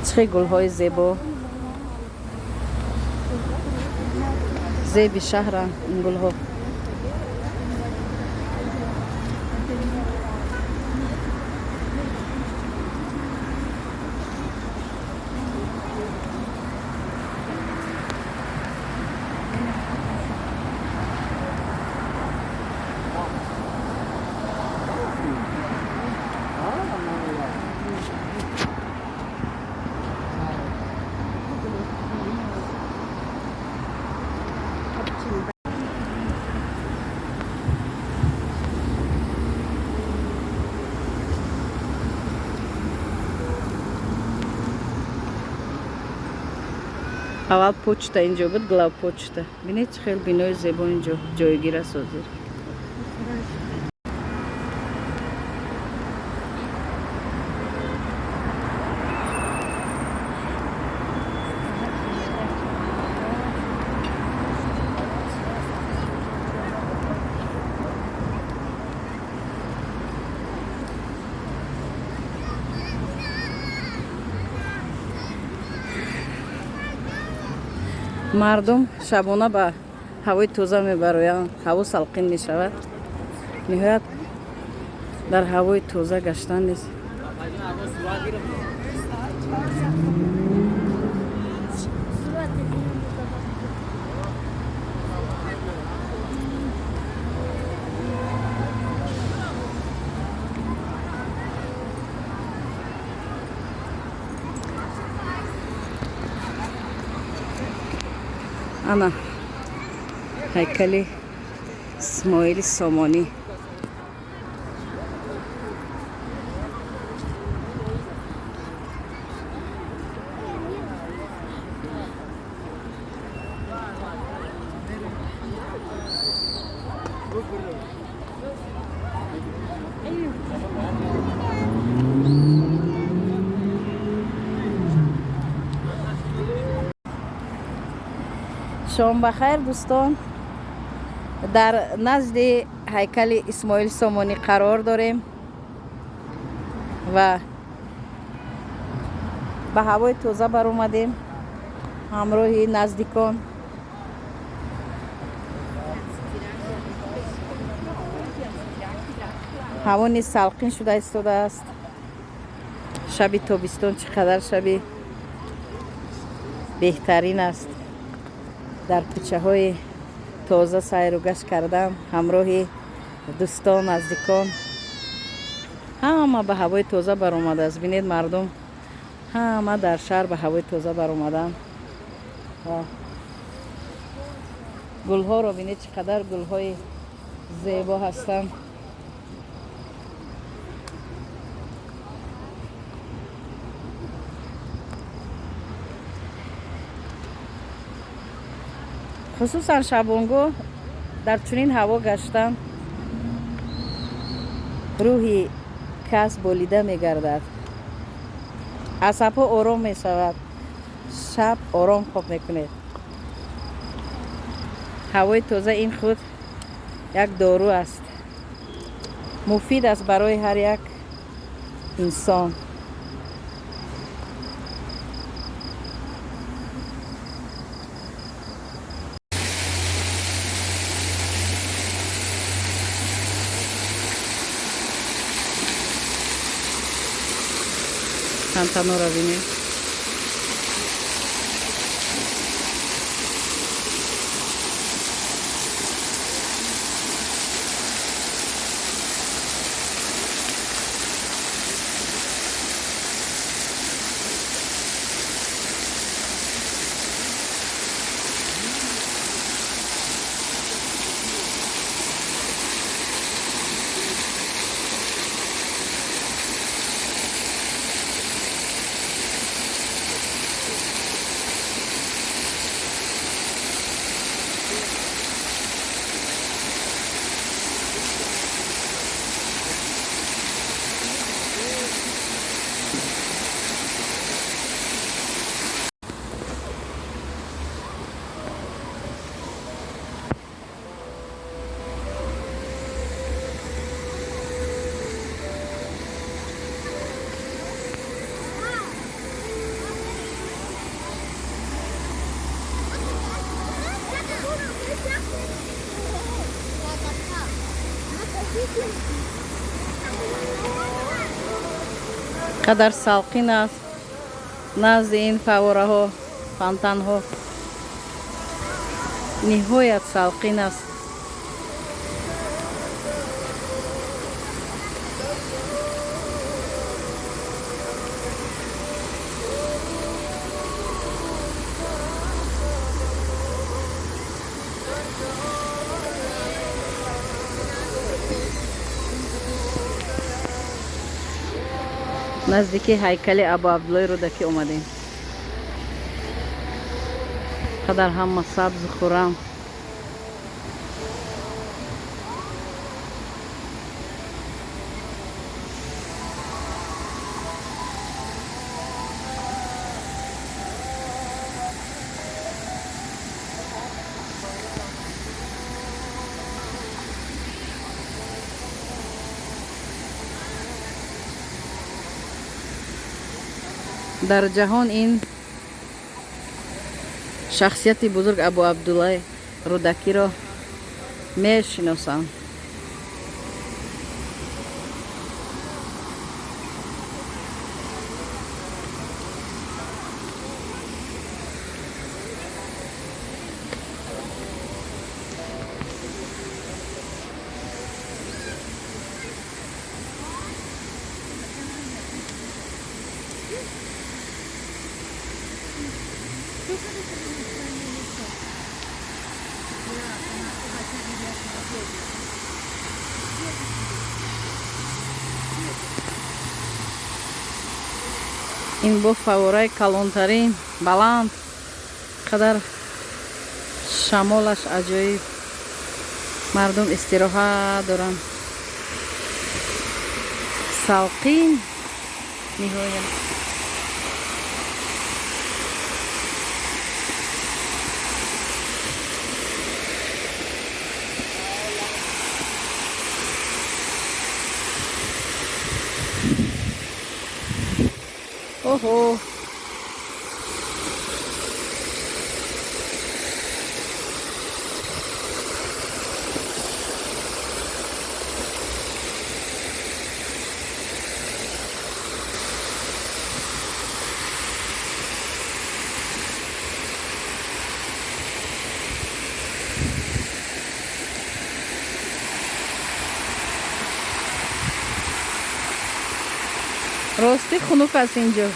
Чӣ гулҳои зебо, зеби шаҳранд ин гулҳо. Аввал почта инҷо буд, главпочта. Бинед, чӣ хел бинои зебо инҷо ҷойгир аст ҳозир. Мардум шабона ба ҳавои тоза мебароянд, ҳаво салқин мешавад. Ниҳоят, дар ҳавои тоза гаштан нест. Ана ҳайкали Исмоили Сомонӣ. Шом бахайр, дӯстон. Дар назди ҳайкали Исмоил Сомонӣ қарор дорем ва ба ҳавои тоза баромадем ҳамроҳи наздикон. Ҳаво низ салқин шуда истодааст. Шаби тобистон чӣ қадар шаби беҳтарин аст. Дар кӯчаҳои тоза сайру гашт кардан ҳамроҳи дӯстон, наздикон. Ҳама ба ҳавои тоза баромадааст. Бинед, мардум ҳама дар шаҳр ба ҳавои тоза баромаданд. Гулҳоро бинед, чӣ қадар гулҳои зебо ҳастанд. Хусусан шабонгоҳ дар чунин ҳаво гаштан рӯҳи кас болида мегардад, асабҳо ором мешавад, шаб ором хоб мекунед. Ҳавои тоза ин худ як дору аст, муфид аст барои ҳар як инсон. Тантанора бинед. Қадар салқин аст назди ин фаввораҳо, фонтанҳо. Ниҳоят салқин аст. Наздики ҳайкали Абу Абдуллои Рӯдакӣ омадем. Қадар ҳама сабзу хуррам. Дар ҷаҳон ин шахсияти бузург Абу Абдуллои Рӯдакиро мешиносанд. Ин бо фаввораи калонтарин, баланд, қадар шамолаш аҷоиб. Мардум истироҳат доранд. Салқин ниҳоят. Оҳо, ростӣ хунук аст инҷо.